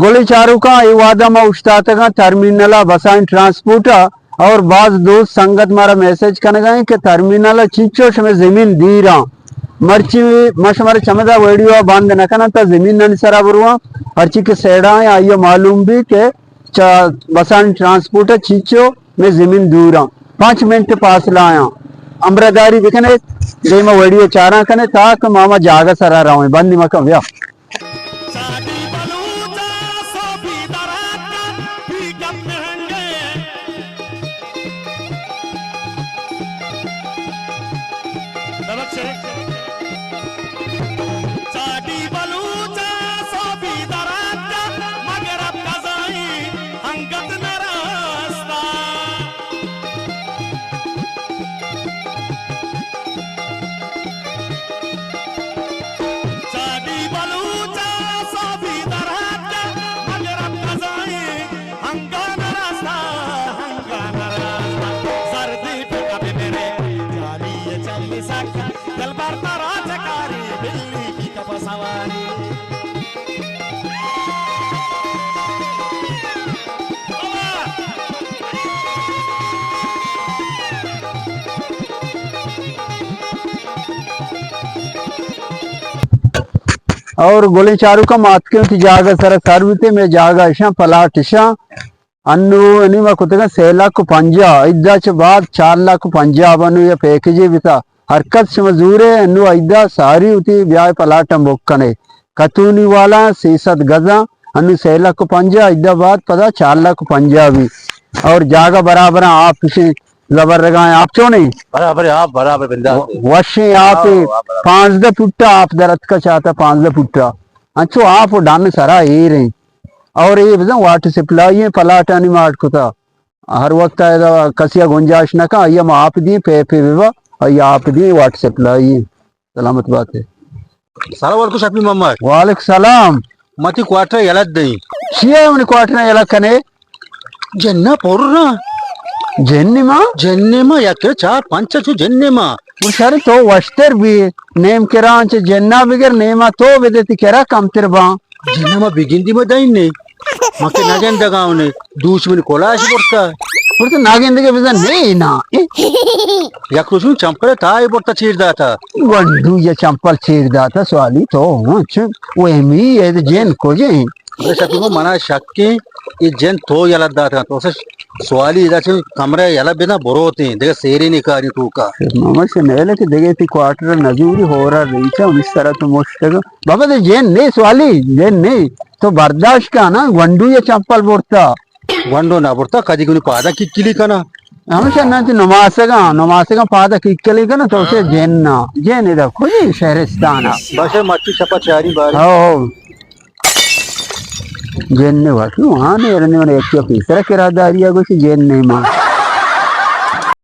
گلیں چاروکاں، اے وہدا ما اوشتاتگاں ٹرمینل ءَ بسانی ٹرانسپورٹ ءَ، اور باز دوست سنگت مارا میسج کنگا ایں کہ ٹرمینل ءَ چینچو شمئے زمین دیراں۔ مرچی ما شمارا چمدا ویڈیو ءَ بند نہ کناں تا زمینانی سرا برواں، ہرچی کہ سیڈا ایں آئی ءَ معلوم بی کہ چہ بسانی ٹرانسپورٹ ءَ چینچو مئے زمین دوراں، پنچ منٹ فاصلہ آیاں۔ ہمراہداری بکنے، دیما ویڈیو چاراں کنے تاکہ ما ہما جاگہ سرا رویں۔ بندی مکن بیا۔ ساڈی بلوچ ءَ سوبی دراتکا، پی کپ مہنگے۔ ببخشے۔ ساڈی بلوچ ءَ سوبی دراتکا، مگرب قضائی انگت نہ راستا۔ ساڈی بلوچ ءَ سوبی دراتکا، مگرب قضائی انگت نہ راستا، انگت نہ راستا۔ زردی پہ کبھی میرے جالی یہ چلی سک، دلبر ترا چکاری بلی کی کپ سواری۔ اور گلیں چاروکاں، ما اتکیں وتی جاگہ سرا سر بیتیں، مئے جاگہ اشاں، پلاٹ اشاں۔ انو انی ما کتگاں سے لکھ و پنجاہ، ایدا چہ بعد چار لکھ و پنجاہ بنو یا پیکجے بیتا۔ ہر کس شما زورے، انو ایدا ساری وتی بیائے پلاٹاں بک کنے۔ کتونی والا سیصد گزاں، انو سے لکھ و پنجاہ، ایدا بعد پدا چار لکھ و پنجاہ بی۔ اور جاگہ برابر آپ کشیں، زبر رگائیں آپ چونیں؟ برابر آپ، برابر بندات۔ و-، وشیں آپ، ہاں، ہاں، برابر۔ پانزدہ فٹا آپ در اتکا چاتا، پانزدہ فٹا۔ انچو آپ و ڈن سرا ایریں۔ اور اے بزاں واٹر سپلائی ایں، پلاٹانی ماٹ کتا۔ ہر وقت ادا کسی ءَ گنجائش نہ کن، آئی ءَ ما آپ دیں، پیپے ببا، آئی ءَ آپ دیں، واٹر سپلائی ایں۔ سلامت باتے۔ سلام علیکم شفیع محمد۔ وعلیکم سلام۔ ما تئی کوارٹر یلہ دیں۔ چی ءَ منی کوارٹر یلہ کنے؟ جنہ پر نا۔ جن ما؟ جن ما، یک چار پنچ چو جن ما۔ گڑا شر تو وشتر بی، نیم کرا انچ جنہ بگر، نیما تو بدے، تئی کرا کمتر باں۔ جنہ ما بگندی ما دئین نے۔ ما کہ نگندگا نے۔ دوش من کلاش برتا۔ برتا نگندگے بزن نے نا۔ یک روچ من چمپل تائی برتا چیر داتا۔ گونڈو یا چمپل چیر داتا سوالی تو ہوں چ۔ وہ امی اے جن کجے۔ بلے شفیع، منا شکیں، اے جن تو یلہ داتا۔ تو سے سوالی ادا چہ کمرہ یلہ بداں بروتیں، دگہ سیرے نے کاری توکا۔ ماما سے نیلہ کہ دگہ تئی کوارٹر نزوری ہورا ریچا، ہمیش سرا تو مشتگا۔ بابا دے جن نے سوالی، جن نے۔ تو برداشت کنا، گونڈو یا چمپل برتا۔ گونڈو نہ برتا، کدی گونی پادا ککلی کنا۔ ہمیشہ نہ چہ نماسگاں، نماسگاں پادا ککلی کنا، تو سے جن نا۔ جن ادا کجی شہرستانا۔ باشے مچی شپا چاری باری۔ ہو، ہو۔ جن نے وقت نو ہاں نے رنے من ایک پیسرا کرا داری گوشی جن نے ما۔